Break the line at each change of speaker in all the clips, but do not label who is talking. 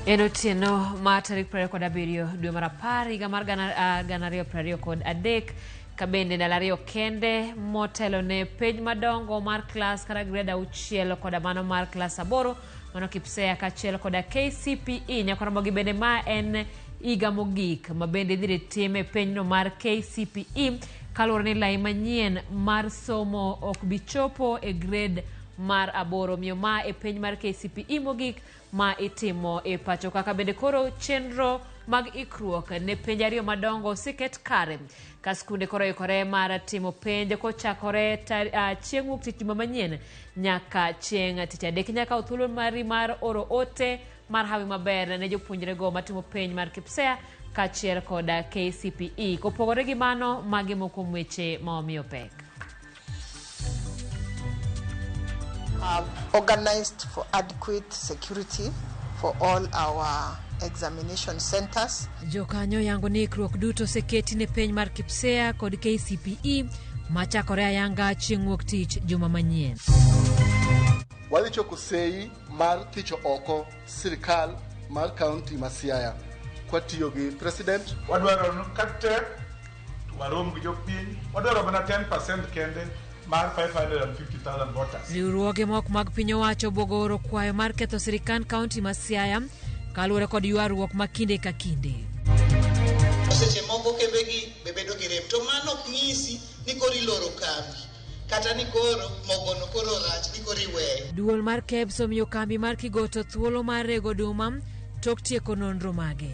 En otieno mar tarik 27 dwe mar 10 higa mar 2023 ka bende ndalo ariyo kende motelo ne penj madongo mar klas kata grade 6 koda mano mar klas 8 mano KPSEA kaachiel koda KCPE. Nyakoromogi bende ma en higa mogik ma bende idhi tim e penjno mar KCPE kaluwore ni lai manyien mar somo ok bi chopo e grade mar 8. Omiyo ma e penj mar KCPE mogik ma itimo e pacho kaka bende koro chenro mag ikruok ne penj ariyo madongo oseket kare ka skunde koro oikore mar timo penj kochakore chieng' wuok tich juma manyien nyaka chieng' tich adek. Inyalo kawo thuolo mari mar oro ote mar hawi maber ne jopuonjrego matimo penj mar KPSEA kaachiel koda KCPE. Kopogore gi mano, magi moko kuom weche ma wamiyo pek.
Have organized for adequate security for all our examination centers.
Jokanyo yango ni ikruok duto oseketi ne penj mar KPSEA kod KCPE machakore ayanga chieng' wuok tich juma manyien.
Wadhi choko sei mar thicho oko sirikal mar kaunti ma Siaya kwatiyo gi president.
Wadwaro ni ka tek to warom gi jopiny, wadwaro mana 10% kende mar 550,000 voters.
Riwruoge moko mag piny owacho obwogo oro kwayo mar ketho sirikand kaunti ma Siaya kaluwore kod ywaruok ma kinde ka kinde.
Seche moko kembegi be bedo gi rem to mano ok nyisi ni koro iloro kambi kata ni koro mogono koro rach ni koro iweyo.
Duol mar KEBS omiyo kambi mar Kigoto thuolo mar rego oduma tok tieko nonro mage.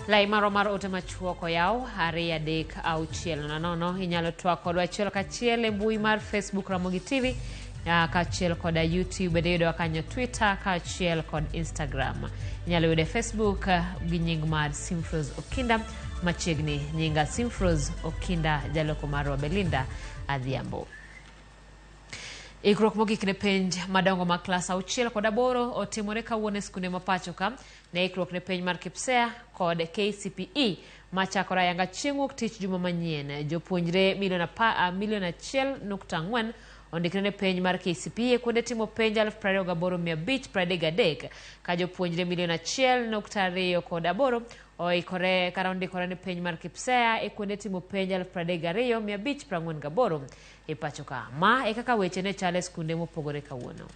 Lai marwa mar ote machuok oyaw 2 3 6 0 0. Inyalo twak kodwa achiel kachiel e mbui mar Facebook Ramogi TV kaachiel koda YouTube bende yudowa kanyo, Twitter kaachiel kod Instagram. Inyalo yude Facebook gi nying mar Simfros Okinda, machiegni nyinga Simfros Okinda, jaloko marwa Belinda Adhiambo. Ikruok mogik ne penj madongo mag klas 6 kod 8 otimore kawuono e skunde ma pacho ka ne ikruok ne penj mar KPSEA kod KCPE machakore ayanga chieng' wuok tich juma manyien. Jopuonjre milion 1.4 ondikre ne penj mar KCPE kuonde timo penj 28,533 ka jopuonjre milion 1.2 kod 8 oikore kata ondikore ne penj mar KPSEA e kuonde timo penj 32,548 e pacho ka. Ma e kaka weche ne chal e skunde mopogore kawuono.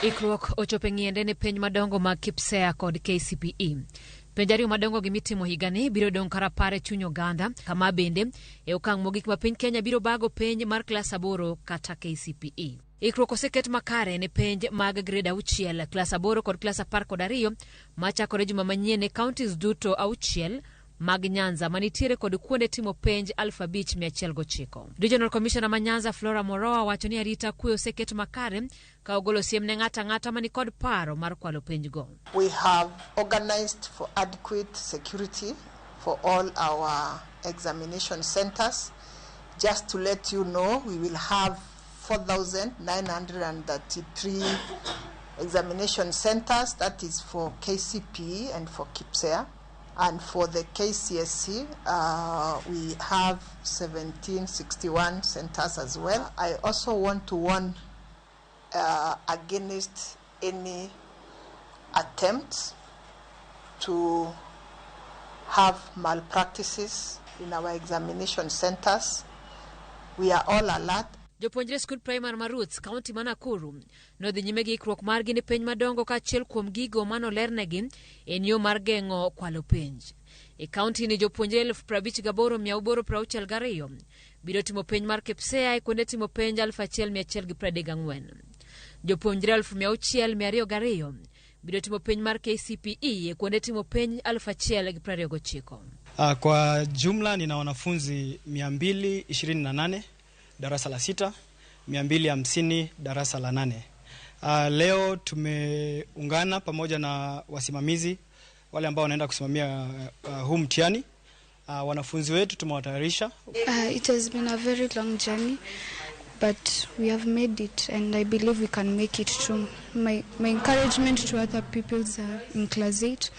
Ikruok ochopo e ng'iende ne penj madongo mag KPSEA kod KCPE. Penj ariyo madongo gi mitimo higani biro dong' karapar e chuny oganda, kama bende e okang' mogik ma piny Kenya biro bago penj mar klas 8 kata KCPE. Ikruok oseket makare ne penj mag grade 6, klas 8 kod klas 12 machakore juma manyien e counties duto 6 mag Nyanza manitiere kod kuonde timo penj 5,109. Regional Commissioner ma Nyanza Flora Moroa wacho ni arita kwe oseket makare ka ogolo siem ne ng'ato ang'ata mani kod paro mar kwalo penjgo.
We have organized for adequate security for all our examination centers. Just to let you know, we will have 4,933 examination centers, that is for KCPE and for KPSEA. And for the KCSE, we have 1,761 centers as well. I also want to warn against any attempts to have malpractices in our examination centers. We are all alert.
Jopuonjre skund primar ma Roots, kaunti ma Nakuru, nodhi nyime gi ikruok margi ne penj madongo kaachiel kuom gigo manolernegi en yo mar geng'o kwalo penj. E kaunti ni jopuonjre 58,862 biro timo penj mar KPSEA e kuonde timo penj 1,134. Jopuonjre 6,202 biro timo penj mar KCPE e kuonde timo penj 1,029.
Kwa jumla nina wanafunzi 228 darasa la 6, 250 darasa la 8. Leo tumeungana pamoja na wasimamizi wale ambao wanaenda kusimamia huu mtihani. Wanafunzi wetu tumewatayarisha.
It has been a very long journey, but we have made it and I believe we can make it too. My encouragement to other pupils in class 8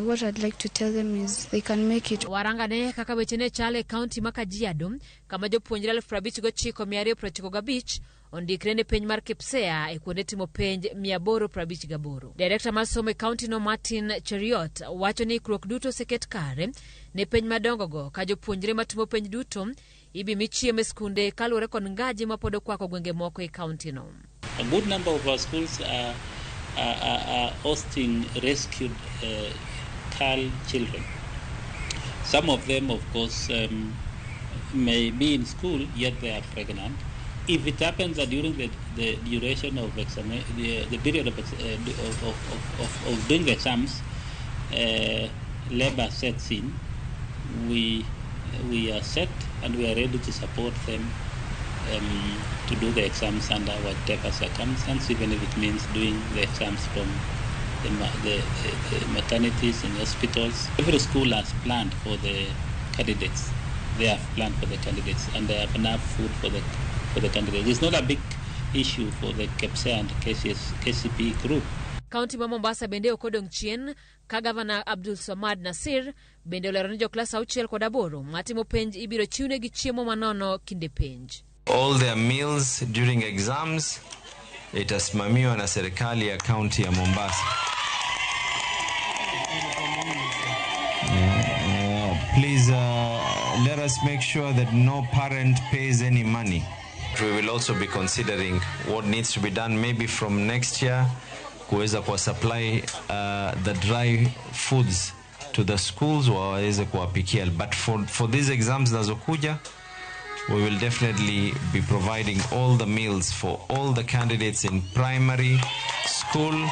What I'd like to tell them is they can make it.
Warangane kaka weche ne chal e kaunti ma Kajiado kama jopuonjre 59,295 ondikre ne penj mar KPSEA e kuonde timo penj 858. Direkta mar somo e kauntino Martin Cheriot wacho ni ikruok duto oseket kare ne penj madongogo ka jopuonjre matimo penj duto ibi mi chiemo e skunde kaluwore kod ngaji ma pod okwako gwenge moko e kauntino.
A good number of our schools are hosting rescued CAL children. Some of them, of course, may be in school, yet they are pregnant. If it happens that during the duration of the period of doing the exams, labor sets in, we are set and we are ready to support them to do the exams under whatever circumstance, even if it means doing the exams from the maternities in hospitals. Every school has planned for the candidates. They have planned for the candidates and they have enough food for the candidates. It's not a big issue for the KPSEA and KCPE group.
Kaunti ma Mombasa bende ok odong' chien ka gavana Abdul Swamad Nasir bende olero ni joklas 6 kod 8 matimo penj ibiro chiwnegi chiemo manono kinde penj.
All their meals during exams itasimamiwa na serikali ya kaunti ya Mombasa. Please, let us make sure that no parent pays any money. We will also be considering what needs to be done maybe from next year kuweza kuwa supply the dry foods to the schools waweze kuwapikia, but for these exams zinazokuja, we will definitely be providing all the meals for all the candidates in primary school,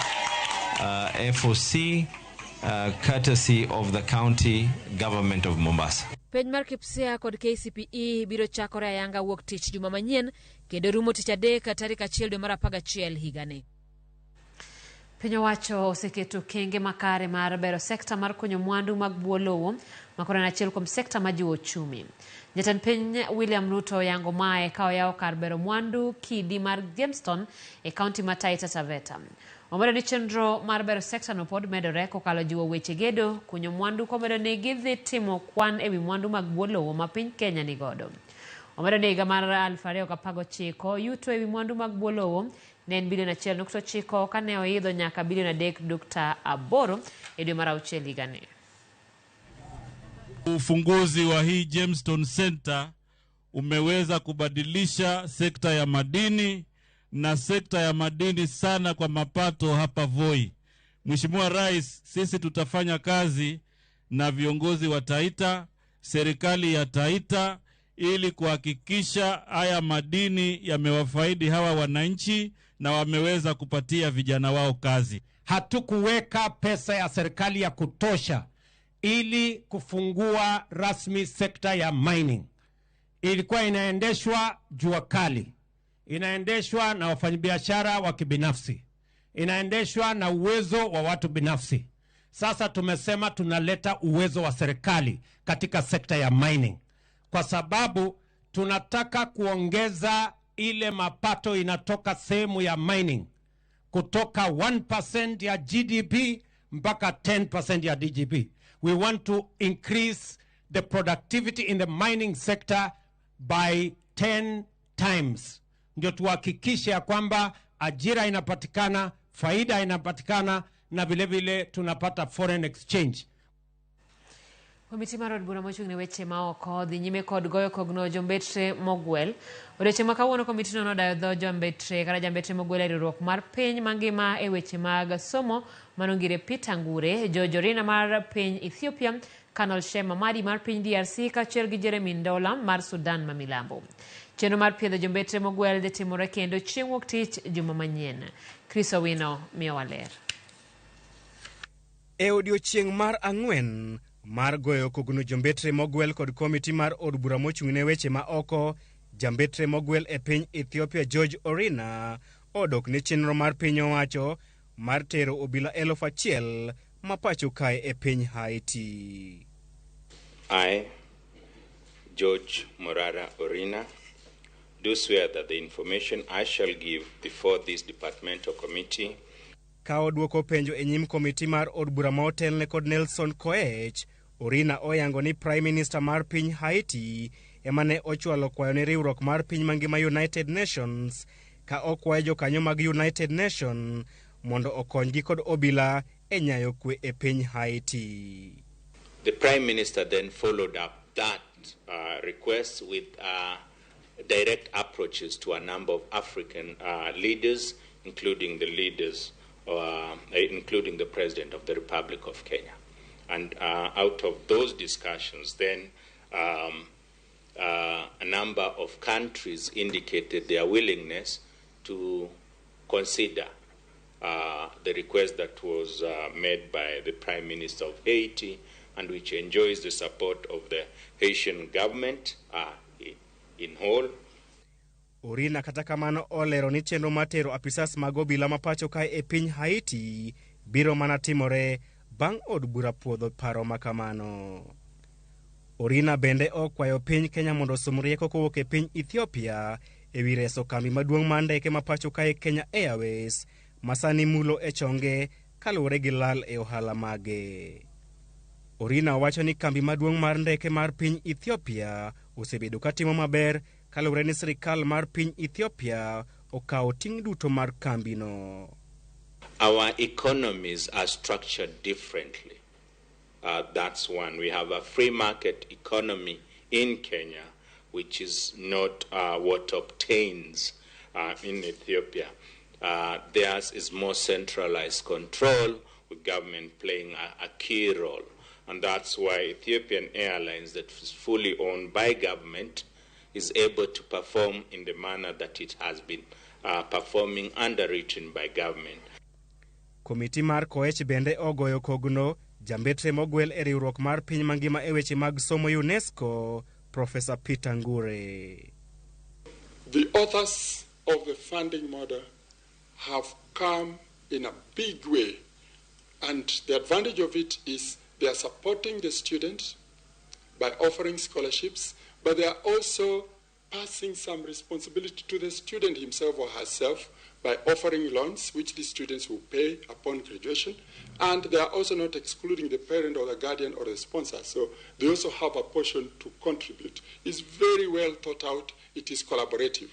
FOC, courtesy of the county government of Mombasa.
Penj mar KPSEA kod KCPE biro chakore ayanga wuok tich juma manyien kendo rumo tich adek tarik 1 dwe mar 11 higani. Piny owacho oseketo okenge makare mar bero sekta mar kunyo mwandu mag buo lowo makoro en achiel kuom sekta majiwo uchumi. Jatend piny William Ruto oyango mae ka oyawo kar bero mwandu kidi mar Gemstone e kaunti ma Taita Taveta. Omedo ni chenro mar bero sekta no pod medore kokalo jiwo weche gedo, kunyo mwandu komedo ni gidhi timo kwan ewi mwandu mag buo lowo ma piny Kenya nigodo. Omedo ni higa mar 2019 yuto ewi mwandu mag buo lowo ne en bilion 1.9 kane oidho nyaka bilion 3.8 e dwe mar 6 higani.
Ufunguzi wa hii Gemstone Center umeweza kubadilisha sekta ya madini na sekta ya madini sana kwa mapato hapa Voi. Mheshimiwa Rais, sisi tutafanya kazi na viongozi wa Taita, serikali ya Taita ili kuhakikisha haya madini yamewafaidi hawa wananchi na wameweza kupatia vijana wao kazi.
Hatukuweka pesa ya serikali ya kutosha ili kufungua rasmi sekta ya mining. Ilikuwa inaendeshwa jua kali, inaendeshwa na wafanyabiashara wa kibinafsi, inaendeshwa na uwezo wa watu binafsi. Sasa tumesema tunaleta uwezo wa serikali katika sekta ya mining, kwa sababu tunataka kuongeza ile mapato inatoka sehemu ya mining kutoka 1% ya GDP mpaka 10% ya GDP. We want to increase the productivity in the mining sector by 10 times, ndio tuhakikishe ya kwamba ajira inapatikana, faida inapatikana na vilevile tunapata foreign exchange.
Komiti mar od bura mochung' ne weche maoko dhi nyime kod goyo kogno jombetre mogwel. Odiochieng' ma kawuono komitino nodayo dho jombetre kata jambetre mogwel e riwruok mar piny mangima e weche mag somo manongire Peter Ngure, George Orina mar piny Ethiopia, Colonel Shem Mamadi mar piny DRC kaachiel gi Jeremy Ndola mar Sudan ma milambo. Chenro mar piedho jombetre mogwel dhi timore kendo chieng' wuok tich juma manyien. Chris Owino miyowa ler.
E odiochieng' mar ang'wen mar goyo kogno jombetre mogwel kod komiti mar od bura mochung' ne weche ma oko, jambetre mogwel e piny Ethiopia George Orina odok ne chenro mar piny owacho mar tero obila 1,000 ma pacho kae e piny Haiti.
I, George Morara Orina, do swear that the information I shall give before this departmental committee
Ka odwoko penjo e nyim komiti mar od bura ma otelne kod Nelson Koech, Orina oyango ni Prime Minister mar piny Haiti ema ne ochwalo kwayo ne riwruok mar piny mangima United Nations ka okwayo jokanyo mag United Nations mondo okonygi kod obila e nyayo kwe e piny Haiti.
The Prime Minister then followed up that request with direct approaches to a number of African leaders, including the leaders, including the President of the Republic of Kenya. And out of those discussions, then a number of countries indicated their willingness to consider the request that was made by the Prime Minister of Haiti and which enjoys the support of the Haitian government in whole.
Orina kata kamano olero ni chenro mar tero apisas mag obila ma pacho kae e piny Haiti biro mana timore bang' od bura puodho paro ma kamano. Orina bende okwayo piny Kenya mondo osom rieko kowuok e piny Ethiopia ewi reso kambi maduong' mar ndeke ma pacho kae Kenya Airways ma sani mulo e chonge kaluwore gi lal e ohala mage. Orina wacho ni kambi maduong' mar ndeke mar piny Ethiopia osebedo katimo maber kaluwore ni sirikal mar piny Ethiopia okawo ting' duto mar kambino.
Our economies are structured differently. That's one. We have a free market economy in Kenya, which is not what obtains in Ethiopia. Theirs is more centralized control, with government playing a key role. And that's why Ethiopian Airlines, that is fully owned by government, is able to perform in the manner that it has been performing, underwritten by government.
Komiti mar Koech bende ogoyo kogno jambetre mogwel e riwruok mar piny mangima e weche mag somo UNESCO, Professor Peter Ngure.
The authors of the funding model have come in a big way, and the advantage of it is they are supporting the students by offering scholarships, but they are also passing some responsibility to the student himself or herself by offering loans, which the students will pay upon graduation. And they are also not excluding the parent or the guardian or the sponsor. So they also have a portion to contribute. It's very well thought out. It is collaborative.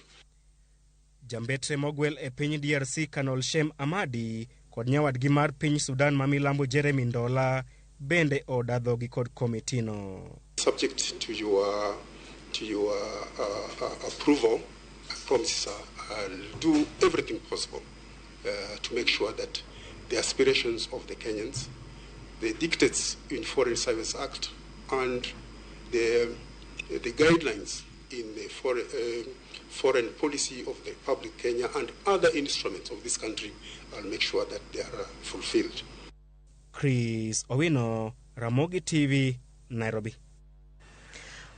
Jambetre mogwel e piny DRC Colonel Shem Amadi kod nyawadgi mar piny Sudan ma milambo Jeremy Ndola bende odadhogi kod komitino.
Subject to your approval, I promise I'll do everything possible to make sure that the aspirations of the Kenyans, the dictates in Foreign Service Act, and the guidelines in the foreign policy of the Republic of Kenya and other instruments of this country, I'll make sure that they are fulfilled.
Chris Owino, Ramogi TV, Nairobi.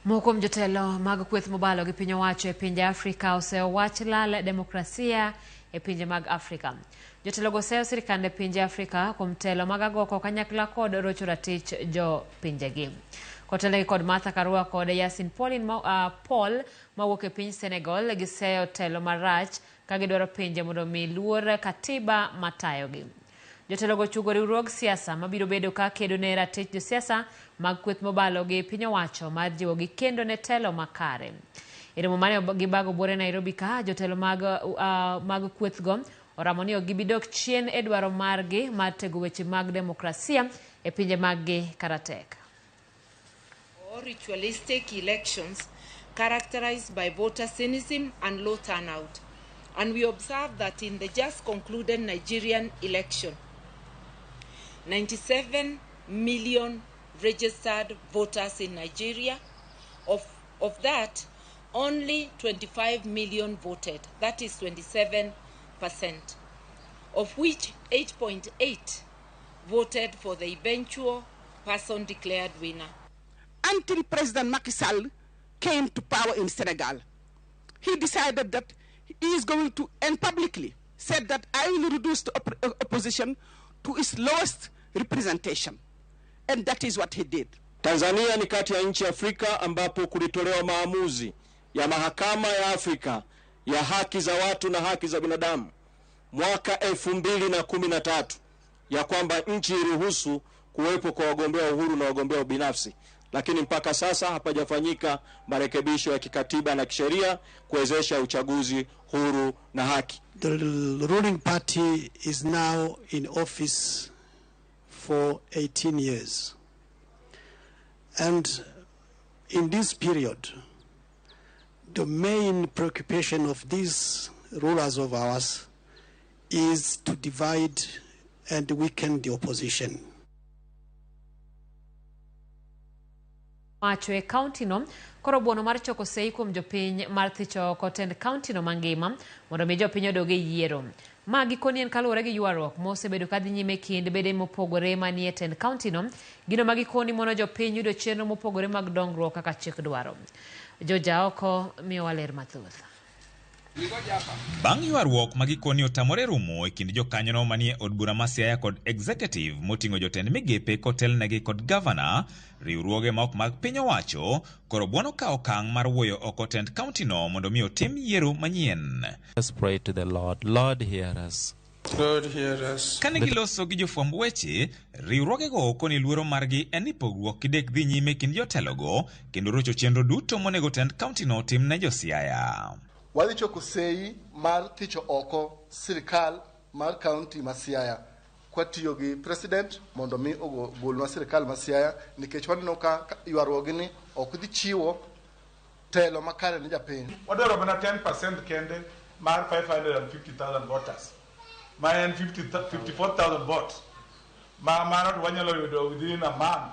Moko kuom jotelo mag kweth mobalo gi piny owacho e pinje Afrika osewach lal demokrasia e pinje mag Afrika. Jotelogo oseyo sirikande pinje Afrika kuom telo mag agoko kanyakla kod rocho ratich jo pinjegi. Kotelegi kod Martha Karua kod Yasin Paul mawuok e piny Senegal giseyo telo marach ka gidwaro pinje mondo mi luor katiba matayogi. Jotelogo chugo riwruog siasa mabiro bedo ka kedo ne ratich josiasa mag kweth mobalo gi piny owacho mar jiwogi kendo ne telo makare. E romo mane gibago buore Nairobi ka jotelo mag kwethgo oramo ni ok gibi dok chien e dwaro margi mar tego weche mag demokrasia e pinje maggi karatek.
Ritualistic elections characterized by voter cynicism and low turnout. And we observe that in the just concluded Nigerian election, 97 million registered voters in Nigeria. Of that, only 25 million voted. That is 27%, of which 8.8 voted for the eventual person declared winner.
Until President Macky Sall came to power in Senegal, he decided that he is going to, and publicly said that I will reduce the opposition to its lowest representation. And that is what he did.
Tanzania ni kati ya nchi Afrika ambapo kulitolewa maamuzi ya mahakama ya Afrika ya haki za watu na haki za binadamu mwaka 2013 ya kwamba nchi iruhusu kuwepo kwa wagombea uhuru na wagombea binafsi, lakini mpaka sasa hapajafanyika marekebisho ya kikatiba na kisheria kuwezesha uchaguzi huru na haki.
The ruling party is now in office for 18 years. And in this period, the main preoccupation of these rulers of ours is to divide and weaken the opposition.
Wacho e kaunti no koro buono mar choko sei kuom jopiny mar thicho oko tend kaunti no mangima mondo mi jopiny odog e yiero. Ma gikoni en kaluwore gi ywaruok mosebedo kadhi nyime kind bede mopogore manie tend kaunti no, gino ma gikoni mono jopiny yudo chenro mopogore mag dongruok kaka chik dwaro. Jojaoko miyowa ler mathoth.
Bang' ywaruok ma gikoni otamore rumo e kind jokanyono manie od bura ma Siaya kod executive moting'o jotend migepe kotelnegi kod gavana, riwruoge ma ok mag piny owacho koro buono kawo okang' mar wuoyo oko tend kaunti no mondo mi otim yiero manyien.
Let's pray to the Lord. Lord, hear us.
Lord, hear us.
Kane giloso gi jofwamb weche, riwruogego koni luoro margi en ni pogruok kidek dhi nyime kind jotelogo kendo rocho chenro duto monego tend kaunti no otim ne jo Siaya.
Wadhi choko sei mar thicho oko sirikal mar kaunti ma Siaya kwatiyo gi president mondo mi ogolnwa sirikal ma Siaya, nikech waneno ka ywaruogni ok dhi chiwo telo makare ne japiny.
Wadwaro mana 10% kende mar 550,000 voters, ma en 54,000 votes. Ma mano to wanyalo yudo within a month,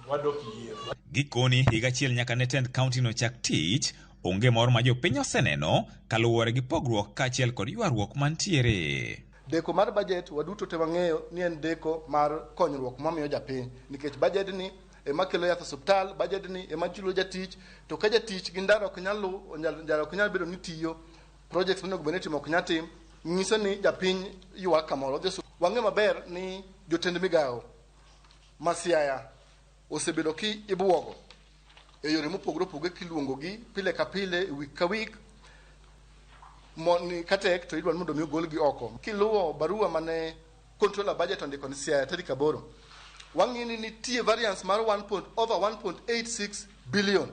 wadok yiero.
Gikoni higa achiel nyaka ne tend kaunti no chak tich, onge mor ma jopiny oseneno kaluwore gi pogruok kaachiel kod ywaruok mantiere.
Deko mar budget waduto te wang'eyo ni en deko mar konyruok mamiyo japiny, nikech budget ni ema kelo yath osiptal, budget ni ema chulo jatich, to ka jatich gi ndara ok nyal lu, ndara ok nyal bedo ni tiyo, projects monego bed ni itimo ok nyal tim, nyiso ni japiny ywak kamoro. Wang'eyo maber ni jotend migawo ma Siaya osebedo ki ibuogo e yore mopogore opogore kiluongo gi pile ka pile, week ka week, ni katek to idwa ni mondo mi ogolgi oko. Kiluwo barua mane controller budget ondiko ni Siaya tarik 8, wang'e ni nitie variance mar 1 point, over 1.86 billion.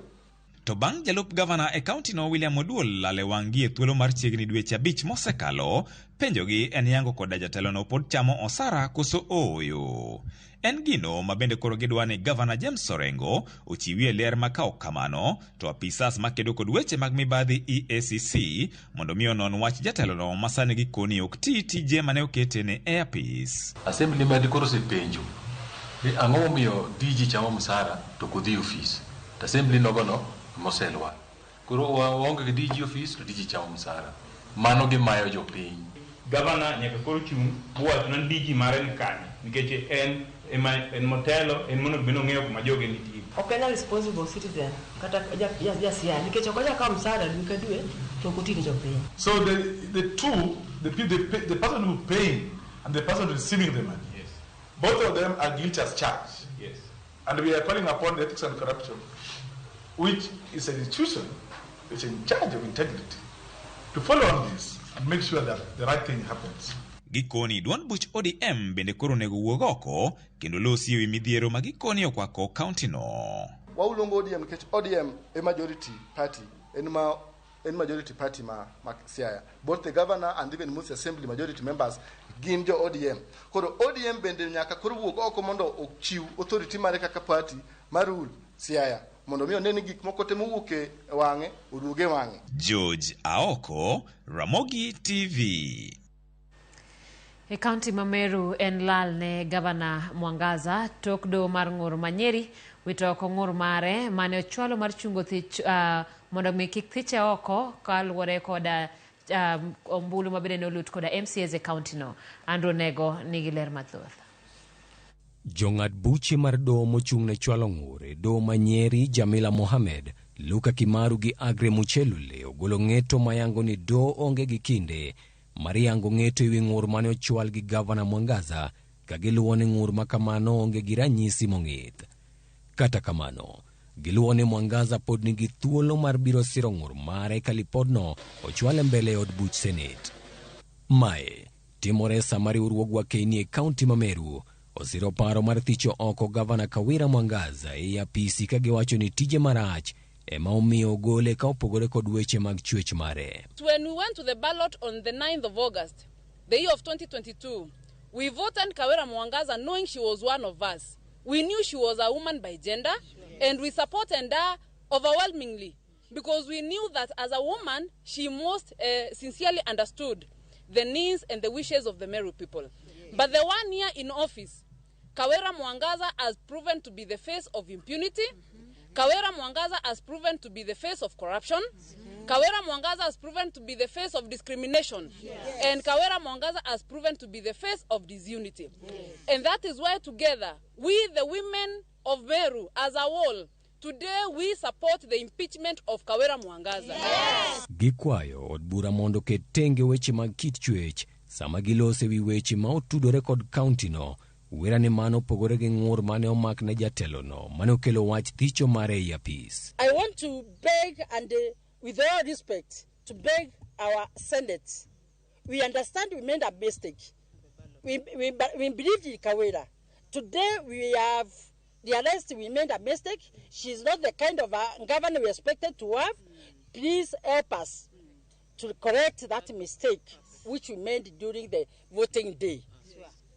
To bang' jalup gavana e kaunti no William Oduol lal e wang' gi e thuolo mar chiegni dweche 5 mosekalo, penjogi en yango koda jatelono pod chamo osara koso ooyo. En gino ma bende koro gidwa ni gavana James Orengo ochiwie ler ma ka ok kamano to apisas makedo kod weche mag mibadhi EACC mondo mi onon wach jatelono ma sani gikoni ok ti tije mane okete ne e apis.
Assembly ma koro osepenjo ni ang'o momiyo DG chamo msara to ok odhi e ofis. To assembly nogono moselwar. Koro waonge gi DG ofis to DG chamo msara. Mano gimayo jopiny.
Gavana nyaka koro chung' mowach ni DG mare ni kanye, nikech en ema en motelo, en monego bed ni ong'eyo kuma joge nitie.
Ok en a responsible citizen kata ja Siaya, nikech ok onyal kawo msaada dwe ka dwe to ok oti ne jopiny.
So the two, the person who paying and the person receiving the money,
yes,
both of them are guilty as charged.
Yes.
And we are calling upon the Ethics and Corruption, which is an institution which is in charge of integrity, to follow on this and make sure that the right thing happens.
Gikoni duond buch ODM bende koro onego wuog oko kendo losi ewi midhiero ma gikoni okwako kaunti no.
Waluongo ODM nikech ODM e majority party, en ma en majority party ma Siaya. Both the governor and even most assembly majority members gin jo ODM. Koro ODM bende nyaka koro wuog oko mondo ochiw authority mare kaka party mar rule Siaya, mondo mi one ni gik moko te mowuok e wang'e oduog e wang'e.
George Aoko, Ramogi TV.
E kaunti ma Meru en lal ne gavana Mwangaza tok doho mar ng'ur ma Nyeri wito oko ng'ur mare mane ochwalo mar chungo thich mondo mi kik thiche oko kaluwore koda ombulu ma bende ne olut koda MCAs e kaunti no. Andrew Nego nigi ler mathoth.
Jong'ad buche mar doho mochung' ne chwalo ng'ur e doho ma Nyeri, Jamila Mohamed, Luka Kimaru gi Agre Muchelule ogolo ng'eto mayango ni doho onge gi kinde mar yango ng'eto ewi ng'ur mane ochwal gi gavana Mwangaza ka giluwo ni ng'ur ma kamano onge gi ranyisi mong'ith. Kata kamano, giluwo ni Mwangaza pod nigi thuolo mar biro siro ng'ur mare ka lipodno ochwal e mbele od buch Senate. Mae timore sama riwruogwa Keni e kaunti ma Meru osiro paro mar thicho oko gavana Kawira Mwangaza e apisi ka giwacho ni tije marach ema omiyo ogole ka opogore kod weche mag chwech mare.
When we went to the ballot on the 9th of August, the year of 2022, we voted Kawira Mwangaza knowing she was one of us. We knew she was a woman by gender, and we supported her overwhelmingly because we knew that as a woman, she most sincerely understood the needs and the wishes of the Meru people. But the 1 year in office, Kawira Mwangaza has proven to be the face of impunity. Kawira Mwangaza has proven to be the face of corruption. Kawira Mwangaza has proven to be the face of discrimination. And Kawira Mwangaza has proven to be the face of disunity. And that is why together, we the women of Meru as a whole, today we support the impeachment of Kawira Mwangaza.
Gikwayo od bura mondo oket tenge weche mag kit chwech sama gilose wi weche ma otudore kod kaunti no. Wera ni mano opogore gi ng'ur mane omak ne jatelono mane okelo wach thicho mare ei apis.
I want to beg and with all respect to beg our Senate. We understand we made a mistake. We believed in Kawira. Today we have realized we made a mistake. She is not the kind of a governor we expected to have. Please help us to correct that mistake which we made during the voting day.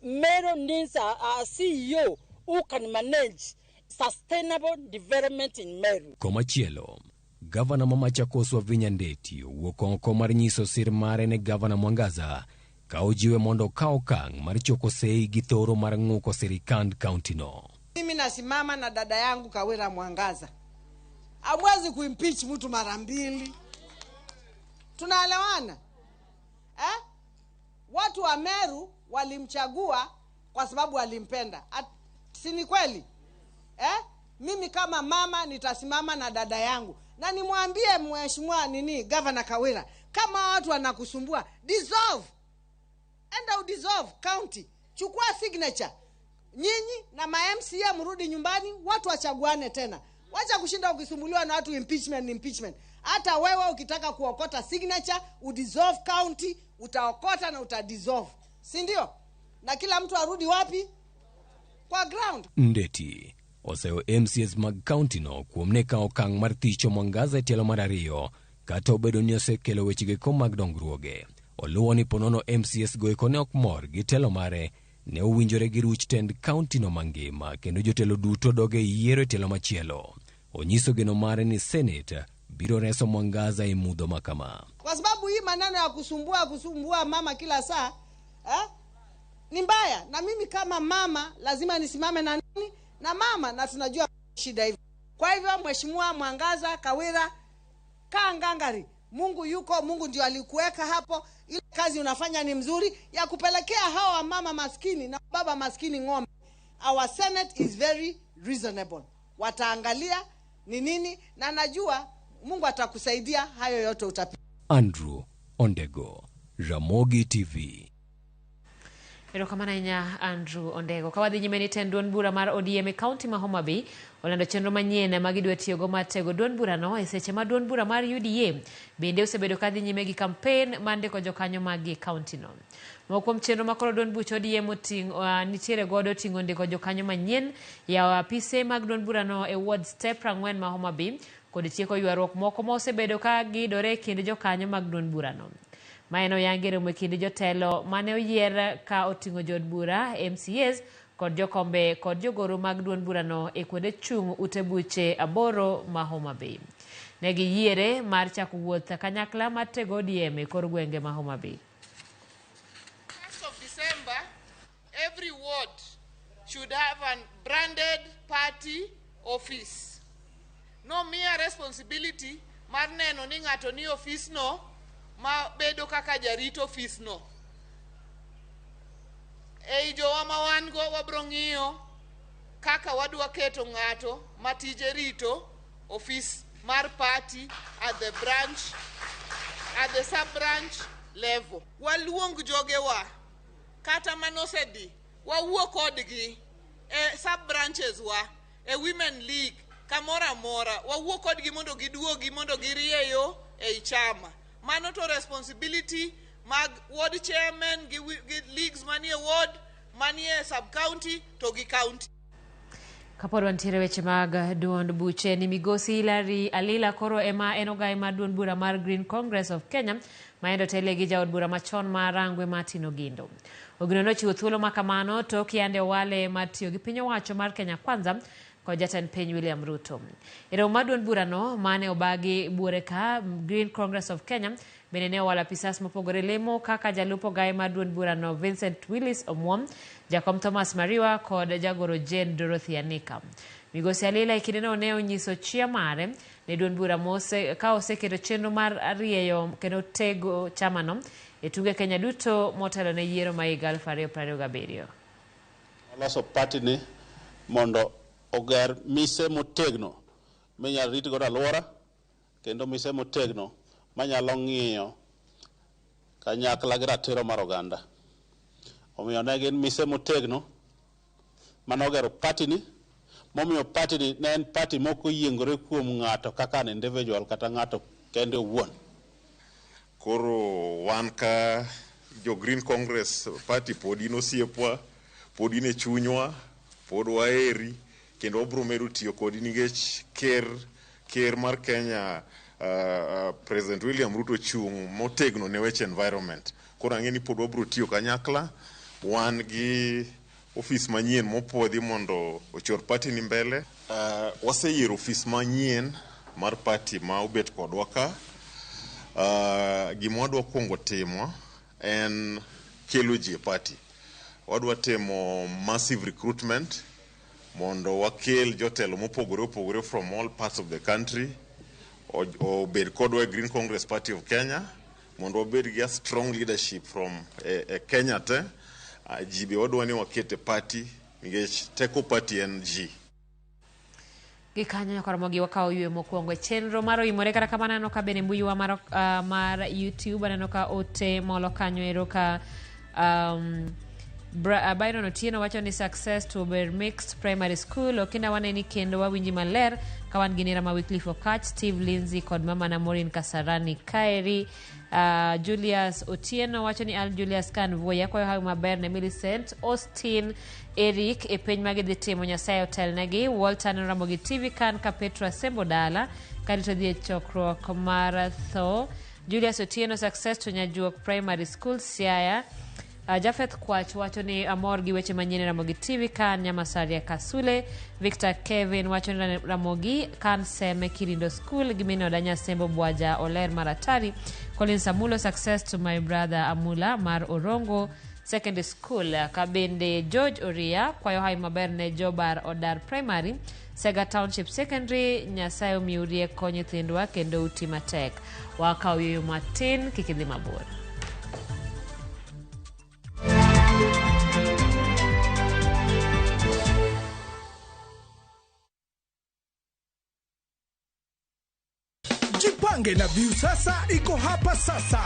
Meru needs a CEO who can manage sustainable development in Meru.
Komachielo, gavana ma Machakos Wavinya Ndeti owuok oko mar nyiso sir mare ne gavana Mwangaza ka ojiwe mondo okaw okang' mar choko sei gi thoro mar ng'uko sirikand kaunti no.
Mimi nasimama na dada yangu Kawira Mwangaza. Hamwezi kuimpeach mtu mara mbili. Tunaelewana? Eh? Watu wa Meru walimchagua kwa sababu walimpenda. Si ni kweli? Eh? Mimi kama mama nitasimama na dada yangu. Na nimwambie mheshimiwa nini Governor Kawira, kama watu wanakusumbua, dissolve. Enda udissolve county. Chukua signature. Nyinyi na ma MCA mrudi nyumbani, watu wachaguane tena. Wacha kushinda ukisumbuliwa na watu impeachment impeachment. Hata wewe ukitaka kuokota signature, udissolve county, utaokota na utadissolve. Si ndio? Na kila mtu arudi wapi? Kwa ground.
Ndeti oseyo MCAs mag kaunti no kuom ne kawo okang' mar thicho Mwangaza e tielo mar ariyo kata obedo ni osekelo wechego mag dongruoge. Oluwo ni ponono MCAs go eko ne ok mor gi telo mare, ne owinjore gi ruch tend kaunti no mangima kendo jotelo duto dog e yiero e tielo machielo. Onyiso geno mare ni Senate biro reso Mwangaza e mudho makama.
Kwa sababu hii maneno ya kusumbua mama kila saa ni mbaya, na mimi kama mama lazima nisimame na nani? Na mama, na tunajua shida hivi. Kwa hivyo mheshimiwa Mwangaza Kawira, kaa ngangari. Mungu yuko, Mungu ndio alikuweka hapo. Ile kazi unafanya ni mzuri ya kupelekea hawa mama maskini na baba maskini ng'ombe. Our Senate is very reasonable. Wataangalia ni nini, na najua Mungu atakusaidia hayo yote utapita.
Andrew Ondego, Ramogi TV.
Erokamano ahinya Andrew Ondego. Ka wadhi nyime ni tend duond bura mar ODM e kaunti ma Homa Bay olando chenro manyien ma gidwa tiyogo mar tego duond burano e seche ma duond bura mar UDA bende osebedo ka dhi nyime gi kampen mar ndiko jokanyo mag gi e kaunti no. Moko kuom chenro ma koro duond buch ODM oting'o nitiere godo oting'o ndiko jokanyo manyien, yawo apise mag duond burano e ward step 40 ma Homa Bay kod tieko ywaruok moko ma osebedo ka gidore e kind jokanyo mag duond burano. Maen oyangi romo e kind jotelo mane oyier ka oting'o jood bura, MCAs kod jokombe kod jogoro mag duond burano e kuonde chung' ute buche 8 ma Homa Bay. Ne giyiere mar chako wuoth kanyakla mar tego ODM e kor gwenge ma Homa Bay.
1st of December, every ward should have a branded party office. No mere responsibility mar neno ni ng'ato ni office no ma bedo kaka jarit office no. Ei jowa ma wan go wabro ng'iyo kaka wadwa keto ng'ato ma tije rito office mar party at the branch, at the sub-branch level. Waluong jogewa kata manosedhi, wawuo kodgi e sub-branches wa, e Women League, kamoro amora, wawuo kodgi mondo giduogi mondo girieyo ei chama. Mano to responsibility mag ward chairman gi, gi leagues manie ward, manie sub county to gi county.
Kapod wantiere weche mag duond buche ni migosi Hilary Alila koro ema en ogaye mar duond bura mar Green Congress of Kenya ma endo telie gi jaod bura machon ma Rangwe Martin Ogindo. Ogindo nochiwo thuolo ma kamano tok yande owale mar tiyo gi piny owacho mar Kenya Kwanza kod jatend piny William Ruto. E romo mar duond burano mane obagi buore ka Green Congress of Kenya bende ne owalo apisas mopogore lemo kaka jalup ogaye mar duond burano Vincent Willis Omuom, jakom Thomas Mariwa kod jagoro Jane Dorothy Anika. Migosi Alila e kindeno ne onyiso chia mare ne duond bura mose, ka oseketo chenro mar rieyo kendo tego chamano e tunge Kenya duto motelo ne yiero ma higa 2027.
Oloso party ni mondo oger mise motegno minyalo rit godo alwora kendo mise motegno manyalo ng'iyo kanyakla gi ratiro mar oganda. Omiyo ne gin mise motegno manogero party ni momiyo party ni ne en party mok oyiengore kuom ng'ato kaka an individual kata ng'ato kende owuon.
Koro wan ka jo Green Congress Party pod in osiepwa, pod in e chunywa, pod waheri kendo wabiro medo tiyo kodi nikech ker ker mar Kenya President William Ruto chung' motegno ne weche environment. Koro ang'e ni pod wabiro tiyo kanyakla, wan gi ofis manyien mopuodhi mondo ochor party ni mbele. Waseyiero ofis manyien mar party ma obet kodwa ka. Gima wadwa kuongo timo en kelo ji e party. Wadwa timo massive recruitment mondo wakel jotelo mopogore opogore from all parts of the country obed kodwa e Green Congress Party of Kenya mondo wabed gi a strong leadership from e Kenya te. Ji be wadwa ni waket e party nikech teko party en ji.
Gikanyo nyaka Ramogi wakawo yweyo mokwongo e chenro mar oimore. Kata kamano aneno ka bende mbuiwa mar YouTube aneno ka ote molo kanyo ero ka Byron Otieno wacho ni success to Ober Mixed Primary School. Okinda waneni kendo wawinji maler ka wan gi nera ma Wycliffe Okach, Steve Lindsay kod mama na Maureen Kasarani Kaeri. Julius Otieno wacho ni Al Julius Kan Vuoya kwayo hawi maber ne Millicent Austin Eric e piny ma gidhi timo Nyasaye otelnegi. Walter neno Ramogi TV kan ka Petra Sembo dala karito dhi e chokruok mar tho. Julius Otieno success to Nyajuok Primary School Siaya. Jafeth Kwach wacho ni amor gi weche manyien e Ramogi TV kan Nyamasaria Kasule. Victor Kevin wacho ni Ramogi kan Seme Kirindo School gi min oda Nyasembo Bwaja Oler Maratari. Collins Amulo success to my brother Amula mar Orongo Secondary School. Ka bende George Oria kwayo hawi maber ne Jobar Odar Primary, Sega Township Secondary. Nyasaye omiu rieko nyithindwa kendo uti matek. Wakawo yueyo matin kik idhi mabor.
Jipange na Viusasa iko hapa sasa.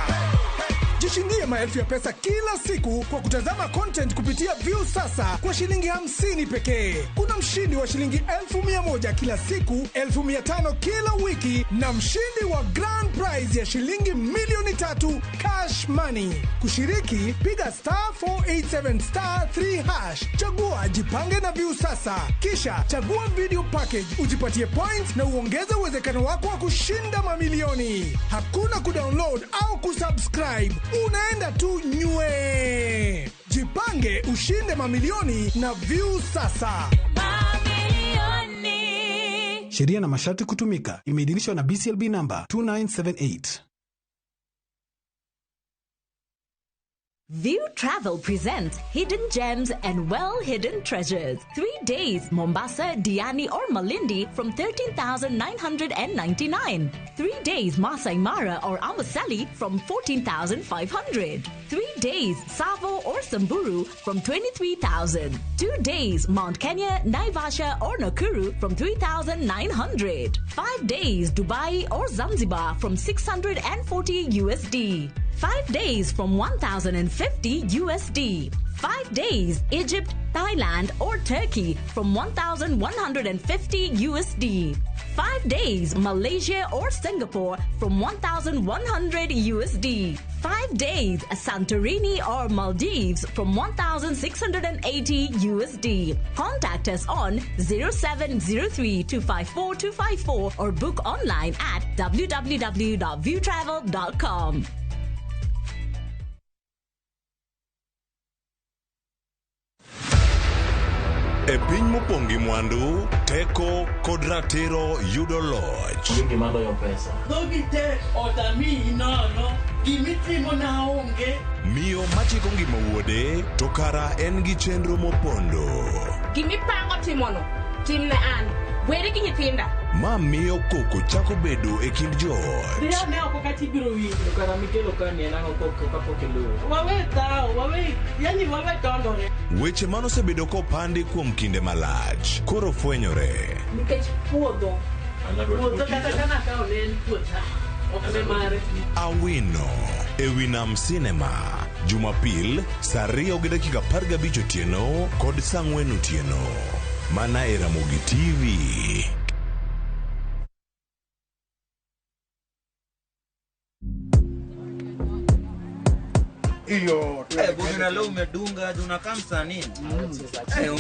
Jishindie maelfu ya pesa kila siku kwa kutazama content kupitia Viusasa kwa shilingi 50 pekee. Kuna mshindi wa shilingi 100,000 kila siku, 500,000 kila wiki na mshindi wa grand prize ya shilingi 3,000,000 cash money. Kushiriki, piga star 487 star 3 hash, chagua Jipange na Viusasa, kisha chagua video package, ujipatie points na uongeze uwezekano wako wa kushinda mamilioni. Hakuna kudownload au kusubscribe, unaenda tu nywe. Jipange ushinde mamilioni na Viusasa.
Sheria na masharti kutumika. Imeidhinishwa na BCLB number 2978.
View Travel presents Hidden Gems and Well-Hidden Treasures. 3 days, Mombasa, Diani or Malindi from 13,999. 3 days, Masai Mara or Amboseli from 14,500. 3 days, Tsavo or Samburu from 23,000. 2 days, Mount Kenya, Naivasha or Nakuru from 3,900. 5 days, Dubai or Zanzibar from 640 USD. 5 days from 1,050 USD. 5 days Egypt, Thailand or Turkey from 1,150 USD. 5 days Malaysia or Singapore from 1,100 USD. 5 days Santorini or Maldives from 1,680 USD. Contact us on 0703 254 254 or book online at www.viewtravel.com.
E piny mopong' gi mwandu, teko kod ratiro yudo loch.
Gima loyo pesa.
Dhogi te otami nono, gimitimo na onge.
Miyo machiko ngima wuode to kara en gi chenro mopondo.
Gimipango timono, timne an. Weri gi nyithinda.
Ma miyo koko chako bedo e kind joot.
Dhiyo ne oko kata ibiro winjo.
Kara mikelo ka ni en ang'o kapok iluwo.
Wawe dhawo, wawe, yani wawe dondore.
Weche manosebedo kopandi kuom kinde malach koro fwenyore.
Nikech puodho. Puodho kata kana kawo ne en puotha. Ok ne mare.
Awino e wi Nam Cinema Jumapil saa 2:15 otieno kod saa 4 otieno mana e Ramogi TV.
Hiyo bwana, leo umedunga unakaa msanii.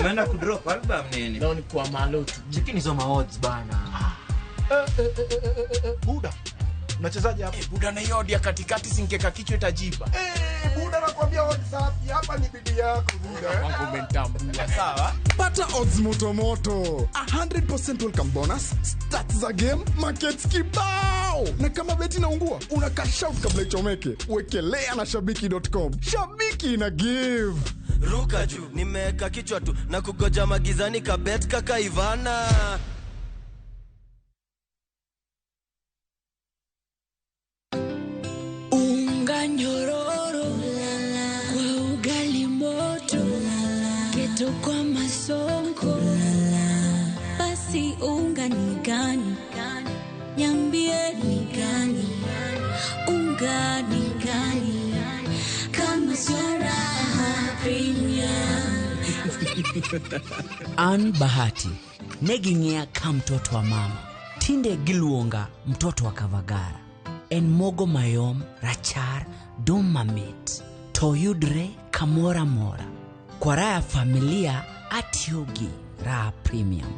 Umeenda kudrop album nini?
Leo ni kwa malotu. Cheki nizo maodds bana.
Buda. Unachezaje hapa?
Buda na hiyo odi ya katikati singeka kichwa itajipa.
Buda nakwambia odds safi hapa ni bidii yako buda.
Wangu umenitambua sawa.
Pata odds moto moto. 100% welcome bonus, stats za game, markets kibao. Na kama beti inaungua, una cash out kabla ichomeke. Wekelea na shabiki.com. Shabiki ina give.
Ruka juu, nimeweka kichwa tu na kugoja magizani kabet kaka Ivana.
Unga nyororo kwa ugali moto, keto kwa masonko. Basi unga ni gani? Niambie ni gani? Unga ni gani? Kama sio Raha Premium.
An Bahati neging'eya ka mtoto wa mama, tinde giluonga mtoto wa Kavagara. En mogo mayom, rachar, dum mamit, to yudre kamoro amora. Kwa raha ya familia atiyo gi Raha Premium.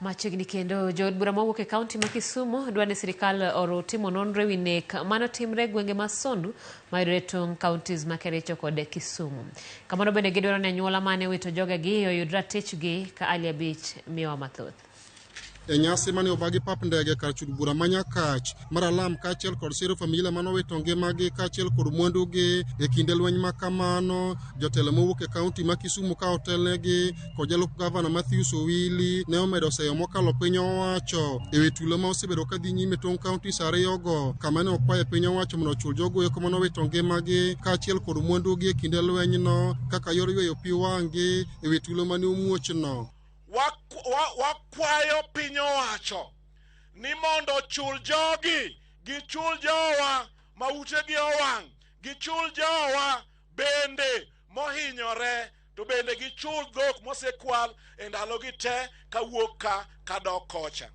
Machiegni kendo jood bura mawuok e kaunti ma Kisumu dwa ni sirikal oro timo nonro ewi nek manotimre e gwenge ma Sondu mayudore e tong' counties ma Kericho kod Kisumu. Kamano bende gidwaro ni anyuola mane owito jogegi oyud ratichgi ka Ali Abich miyowa mathoth.
E nyasi mane obagi pap ndege kar chud bura ma Nyakach mar alam kaachiel kod siro familia manowito ngimagi kaachiel kod mwandugi e kinde lweny ma kamano, jotelo mowuok e kaunti ma Kisumu ka otelnegi kod jalup gavana Matthews Owili ne omedo seyo mokalo piny owacho e wi tulo ma osebedo ka dhi nyime tong' counties ariyogo, kama ne okwayo piny owacho mondo ochul jogo eko manowito ngimagi kaachiel kod mwandugi e kinde lwenyno kaka yor yweyo pi wang'gi e wi tulo mane omuochno.
Wakwayo piny owacho ni mondo ochul jogi, gichul jowa ma utegi owang', gichul jowa bende mohinyore, to bende gichul dhok mosekwal e ndalogi te kawuok ka kadok kocha.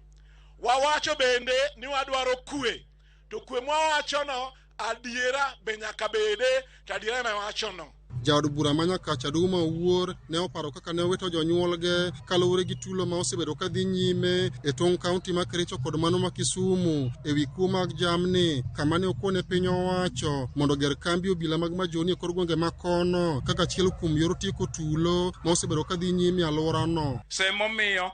Wawacho bende ni wadwaro kwe, to kwe mwawachono adiera be nyaka bede, to adiera ema wachono.
Jaod bura ma Nyakach Aduma Owuor ne oparo kaka ne owito jonyuolge kaluwore gi tulo ma osebedo ka dhi nyime e tong' kaunti ma Kericho kod mano ma Kisumu e wi kuo mag jamni, kama ne okone piny owacho mondo oger kambi obila mag majoni e kor gwenge ma kono kaka achiel kuom yor tieko tulo ma osebedo ka dhi nyime e alworano.
Semomiyo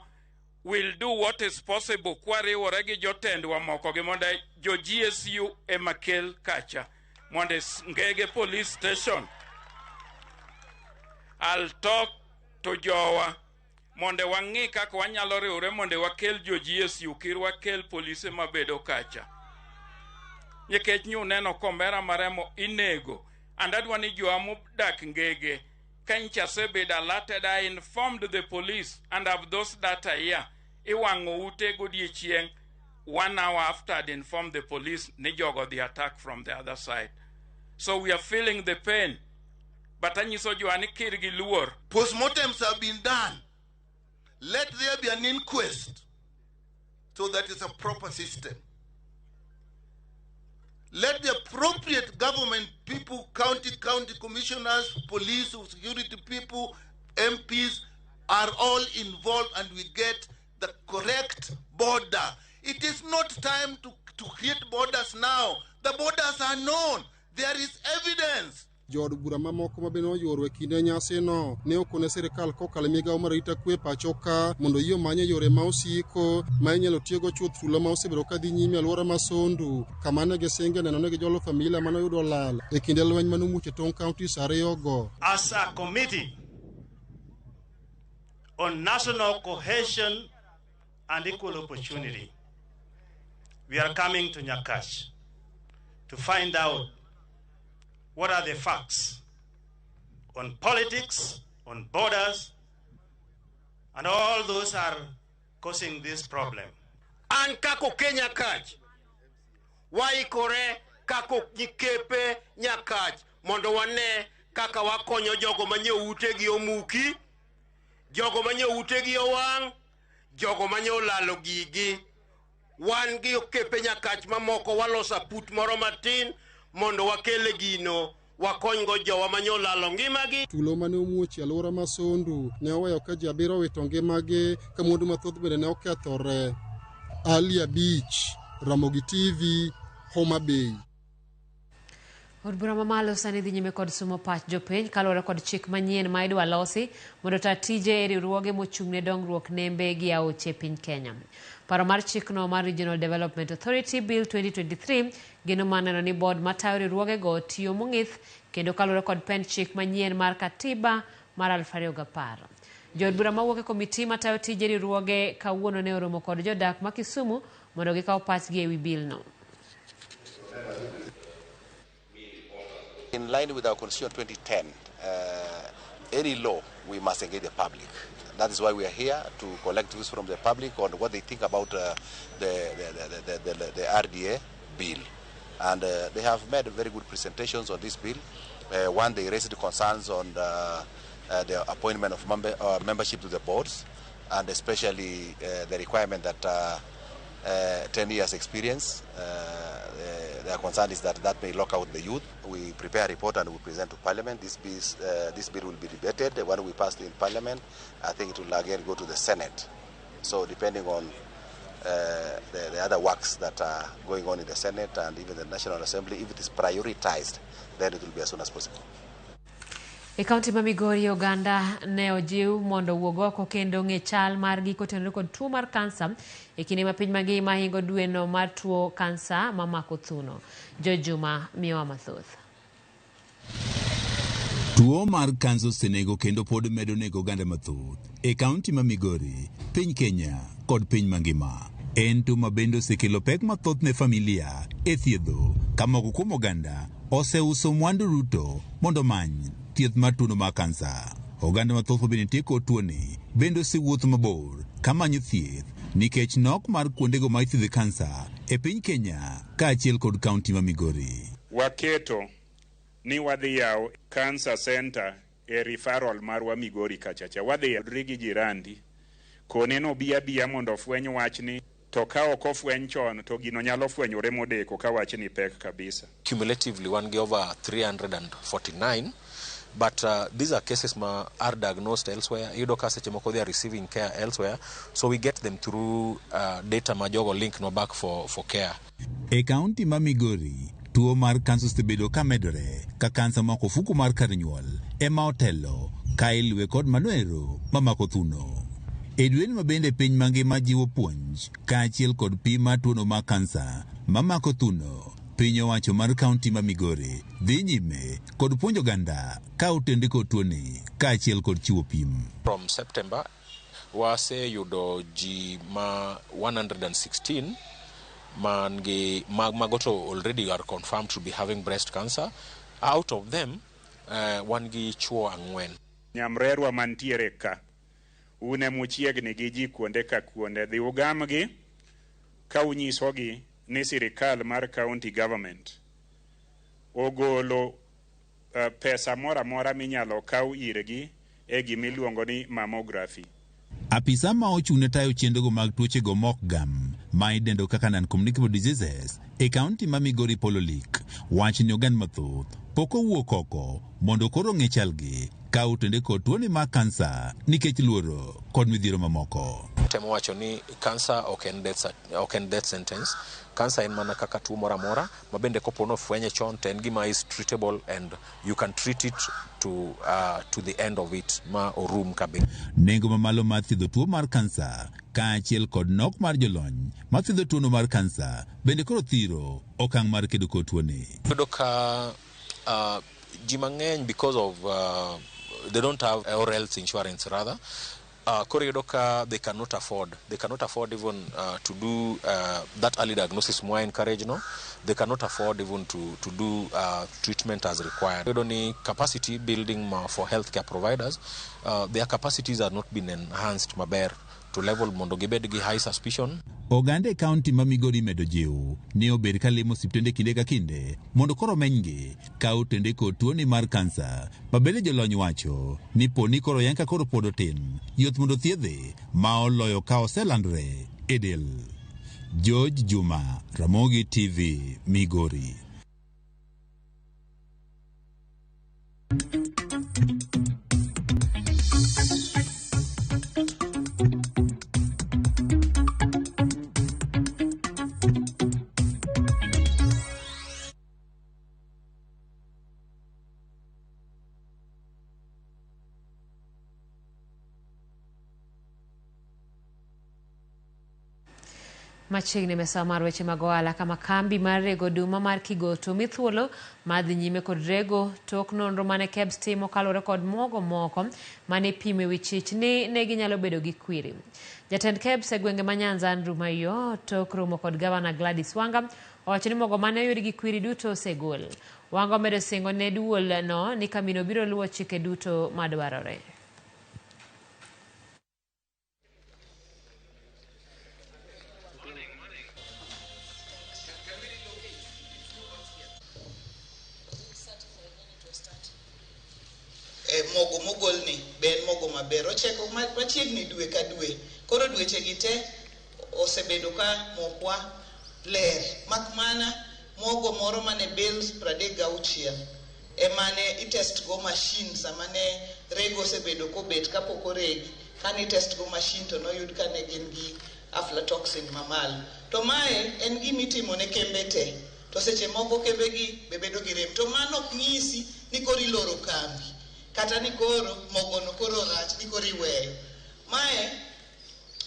we'll do what is possible kwariwore gi jotendwa moko gi mondo jo GSU ema kel kacha mondo Ngege police station. I'll talk to jowa mondo wang'i kaka wanyalo riwre mondo wakel jo GSU kir wakel polise mabedo kacha. Nikech nyu neno komera maremo inego. And adwa ni jowa modak Ngege Ka nyocha asebedo alerted, I informed the police and have those data here. Iwang'o ute godiechieng' 1 hour after I'd informed the police ni jogo the attack from the other side. So we are feeling the pain. But anyiso jowa ni kir gi luor.
Postmortems have been done. Let there be an inquest so that it's a proper system. Let the appropriate government people, county commissioners, police, security people, MPs are all involved and we get the correct border. It is not time to create borders now. The borders are known. There is evidence.
Jood bura mamoko ma bende oyuoro e kinde nyasino ne okone sirikal kokalo e migawo mar arita kwe pacho ka mondo yie omanye yore ma osiko ma inyalo tiego chuth tulo ma osebedo ka dhi nyime e alwora ma Sondu, kama ne gisinge neno ni gijolo familia manoyudo lal e kinde lweny manomuoch e tong' counties ariyogo.
As a committee on national cohesion and equal opportunity, we are coming to Nyakach to find out what are the facts on politics, on borders, and all those are causing this problem.
An kako Nyakach waikore kako nyikepe Nyakach mondo wane kaka wakonyo jogo manye utegi omuki, jogo manye utegi owang', jogo manye olalo gigi. Wan gi okepe Nyakach mamoko waloso aput moro matin mondo wakele gino wakonygo jowa manye olalo ngimagi.
Tulo mane omuoch e alwora ma Sondu ne oweyo ka ji 7 owito ngimagi ka mwandu mathoth bende ne okethore. Ali Abich, Ramogi TV, Homa Bay.
Od bura mamalo sani dhi nyime kod sumo pach jopiny kaluwore kod chik manyien ma idwa losi mondo ota tije e riwruoge mochung' ne dongruok nembe gi aoche e piny Kenya. Paro mar chikno mar Regional Development Authority Bill 2023 geno mar neno ni board matayo riwruogego tiyo mong'ith kendo kaluwore kod pend chik manyien mar katiba mar 2010. Jood bura mawuok e komiti matayo tije riwruoge kawuono ne oromo kod jodak ma Kisumu mondo gikaw pachgi ewi bill no.
In line with our Constitution 2010, any law, we must engage the public. That is why we are here, to collect views from the public on what they think about the RDA bill. And they have made very good presentations on this bill. One, they raised concerns on the appointment of membership to the boards, and especially the requirement that 10 years experience. Their concern is that may lock out the youth. We prepare a report and we present to Parliament. This bill will be debated. When we pass it in Parliament, I think it will again go to the Senate. So depending on the other works that are going on in the Senate and even the National Assembly, if it is prioritized, then it will be as soon as possible.
E kaunti ma Migori, oganda ne ojiw mondo owuog oko kendo ng'e chal margi kotenore kod tuo mar kansa e kinde ma piny mangima hingo dweno mar tuo kansa mamako thuno. George Juma miyowa mathoth.
Tuo mar kansa osenego kendo pod medo nego oganda mathoth e kaunti ma Migori, piny Kenya kod piny mangima. En tuo ma bende osekelo pek mathoth ne familia e thiedho, ka moko kuom oganda oseuso mwandu duto mondo omany thieth mar tuono mar kansa. Oganda mathoth mabende nitie kod tuoni bende osewuotho mabor kamanyo thieth nikech nok mar kuondego ma ithiedhe kansa e piny Kenya kaachiel kod kaunti ma Migori.
Waketo ni wadhi yawo cancer center e referral marwa Migori kachacha. Wadhi gi jirandi kone no bi abiya mondo ofweny wachni, to ka ok ofweny chon to gino nyalo fwenyore modeko ka wachni pek kabisa.
Cumulatively wan gi over 349, but these are cases ma are diagnosed elsewhere. Iyudo ka seche moko they are receiving care elsewhere, so we get them through data ma jogo link no back for care.
E kaunti ma Migori, tuo mar kansa osebedo ka medore ka kansa mako ofuku mar kar nyuol ema otelo ka iluwe kod manoero mamako thuno. E dweni ma bende piny mangima jiwo puonj kaachiel kod pim mar tuono mar kansa mamako thuno, piny owacho mar kaunti ma Migori dhi nyime kod puonjo oganda ka otende kod tuoni kaachiel kod chiwo pim.
From September waseyudo ji ma 116 man gi mago to already are confirmed to be having breast cancer. Out of them, wan gi chuo 4.
Nyamrerwa mantiere ka, un emuchiegni gi ji kuonde ka kuonde, dhi ugamgi ka unyisogi ni sirikal mar county government ogolo pesa moro amora minyalo kaw irgi e gimiluongo ni mammography.
Apisa ma ochung' ne tayo chenrogo mag tuochego mok gam ma idendo kaka non-communicable diseases e kaunti ma Migori Pololik wach ni oganda mathoth pok owuok oko mondo koro ong'e chalgi ka otende kod tuoni mar kansa nikech luoro kod midhiero mamoko.
Temo wacho ni kansa ok en death sentence. Kansa en mana kaka tuo moro amora ma bende kopo nofwenye chon to en gima is treatable and you can treat it to the end of it ma orum kabisa.
Nengo mamalo mar thiedho tuo mar kansa kaachiel kod nok mar jolony ma thiedho tuono mar kansa bende koro thiro okang' mar kedo kod tuoni.
Yudo ka ji mang'eny because of they don't have or health insurance rather. Koro yudo ka they cannot afford even to do that early diagnosis mwa encourage no. They cannot afford even to do treatment as required. Yudo ni capacity building for healthcare providers, their capacities are not been enhanced maber to level mondo gibed gi high suspicion.
Oganda e kaunti ma Migori medo jiw ni obed ka limo osiptende kinde ka kinde mondo koro omenygi ka otende kod tuoni mar kansa ma bende jolony wacho ni po ni koro yang ka koro pod otin yot mondo thiedhe ma oloyo ka oselandore e del. George Juma, Ramogi TV, Migori.
Machiegni mesa mar weche mag ohala kama kambi mar rego oduma mar Kigoto mi thuolo mar dhi nyime kod rego tok nonro mane KEBS timo kaluwore kod mogo moko mane ipimo e wi chich ni ne ginyalo bedo gi kwiri. Jatend KEBS e gwenge ma Nyanza Andrew Maiyo tok romo kod gavana Gladys Wanga owacho ni mogo mane oyud gi kwiri duto osegol. Wanga omedo singo ne duol no ni kambino biro luwo chike duto madwarore.
Mogo mogolni be en mogo maber ocheko machiegni dwe ka dwe koro dweche gi te osebedo ka mokwa ler mak mana mogo moro mane bales 36 emane itest go machine sama ne rego osebedo kobet kapok oregi kane itest go machine to noyud ka ne gin gi aflatoxin mamalo to mae en gima itimo ne kembe te to seche moko kembe gi be bedo gi rem to mano ok nyisi ni koro iloro kambi kata ni koro mogono koro rach ni koro iweyo. Mae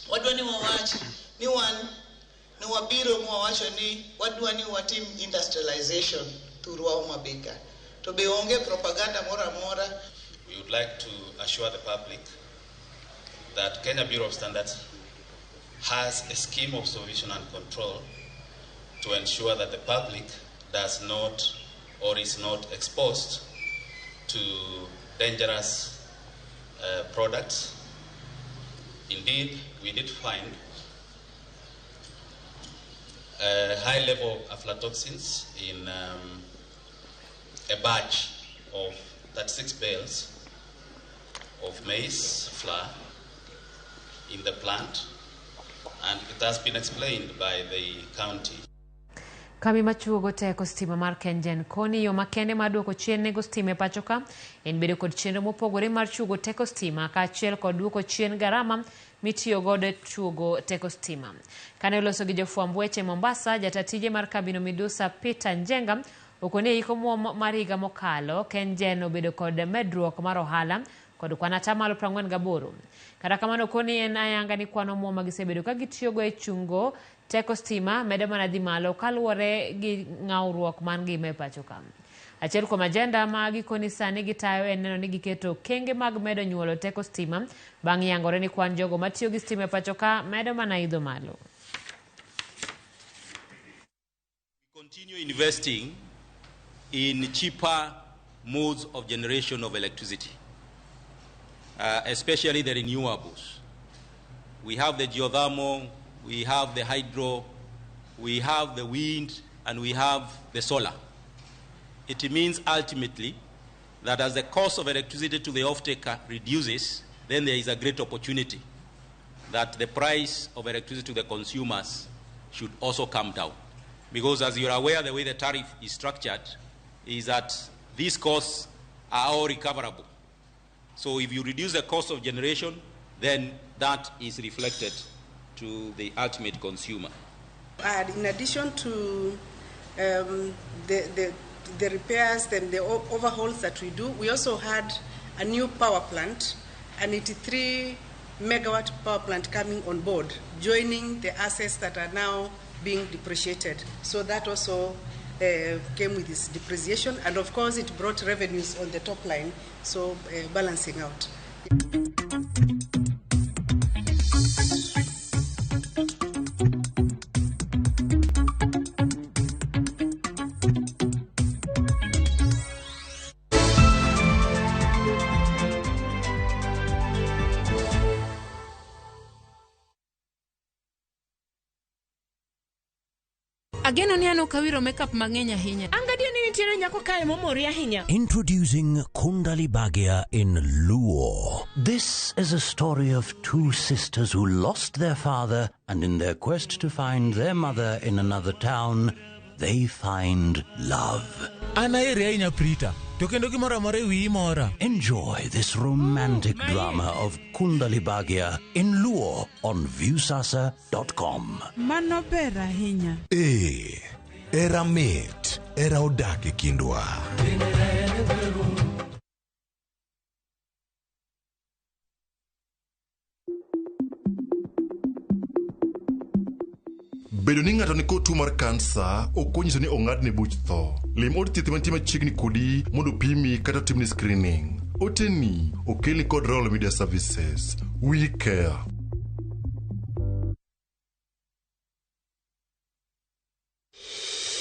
wadwa ni wawachi ni wan ne wabiro mwawacho ni wadwa ni watim industrialization thurwa Homa Bay ka. To be onge propaganda moro amora.
We would like to assure the public that Kenya Bureau of Standards has a scheme of supervision and control to ensure that the public does not or is not exposed to dangerous products. Indeed, we did find a high level of aflatoxins in a batch of 36 bales of maize flour in the plant, and it has been explained by the county.
Kambi machuogo teko stima mar KenGen koni yo makende mar duoko chien nengo stima e pacho ka en bedo kod chenro mopogore mar chuogo teko stima kaachiel kod duoko chien garama mitiyo godo e chuogo teko stima. Kane oloso gi jofwamb weche Mombasa, jata tije mar kambino Midusa Peter Njenga okone e iko omuom mar higa mokalo KenGen obedo kod medruok mar ohala kod kwan 48%. Kata kamano koni en ayanga ni kwan omuom ma gisebedo ka gitiyogo e chungo teko stima medo mana dhi malo kaluwore gi ng'awruok man ngima e pacho ka. Achiel kuom ajenda ma gikoni sani gitayo en neno ni giketo okenge mag medo nyuolo teko stima bang' yangore ni kwan jogo matiyo gi stima e pacho ka medo mana idho malo.
We continue investing in cheaper modes of generation of electricity. especially the renewables. We have the geothermal, we have the hydro, we have the wind, and we have the solar. It means ultimately that as the cost of electricity to the off-taker reduces, then there is a great opportunity that the price of electricity to the consumers should also come down. Because as you're aware, the way the tariff is structured is that these costs are all recoverable. So if you reduce the cost of generation, then that is reflected to the ultimate consumer.
And in addition to the repairs and the overhauls that we do, we also had a new power plant, an 83 megawatt power plant coming on board, joining the assets that are now being depreciated. So that also came with this depreciation, and of course it brought revenues on the top line, so balancing out.
Ageno ni an ok awiro makeup mang'eny ahinya.
An gadier ni nitiere nyako kae momori ahinya.
Introducing Kundali Bhagya in Luo. This is a story of two sisters who lost their father, and in their quest to find their mother in another town, they find love.
An aheri ahinya Prita, to kendo gimoro amora e wiyi mora.
Enjoy this romantic drama of Kundali Bhagya in Luo on Viusasa.com.
Mano ber ahinya.
Ee, era mit, era odak e kindwa. Bedo ni ng'ato nikod tuo mar kansa ok onyiso ni ong'adne buch tho. Lim od thieth mantie machiegni kodi mondo pimi kata otimni screening. Oteni okelni kod Royal Media Services. We care.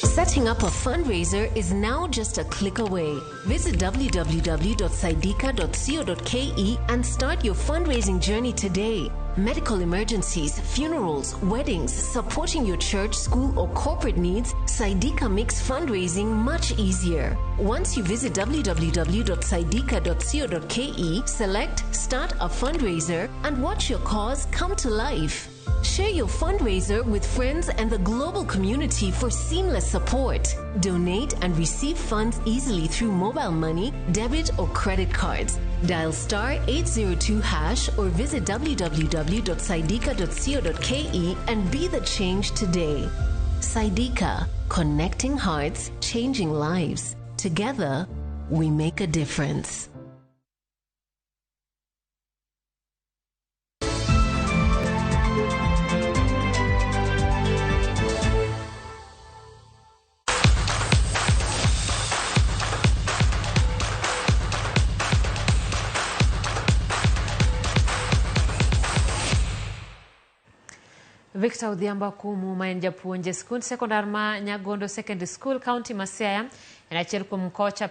Setting up a fundraiser is now just a click away. Visit www.saidika.co.ke and start your fundraising journey today. Medical emergencies, funerals, weddings, supporting your church, school, or corporate needs, Saidika makes fundraising much easier. Once you visit www.saidika.co.ke, select Start a Fundraiser and watch your cause come to life. Share your fundraiser with friends and the global community for seamless support. Donate and receive funds easily through mobile money, debit, or credit cards. Dial star 802 hash or visit www.saidika.co.ke and be the change today. Saidika, connecting hearts, changing lives. Together, we make a difference.
Victor Odhiambo Akumu ma en japuonj e skund sekondar ma Nyagondo Secondary School, kaunti ma Siaya, en achiel kuom kocha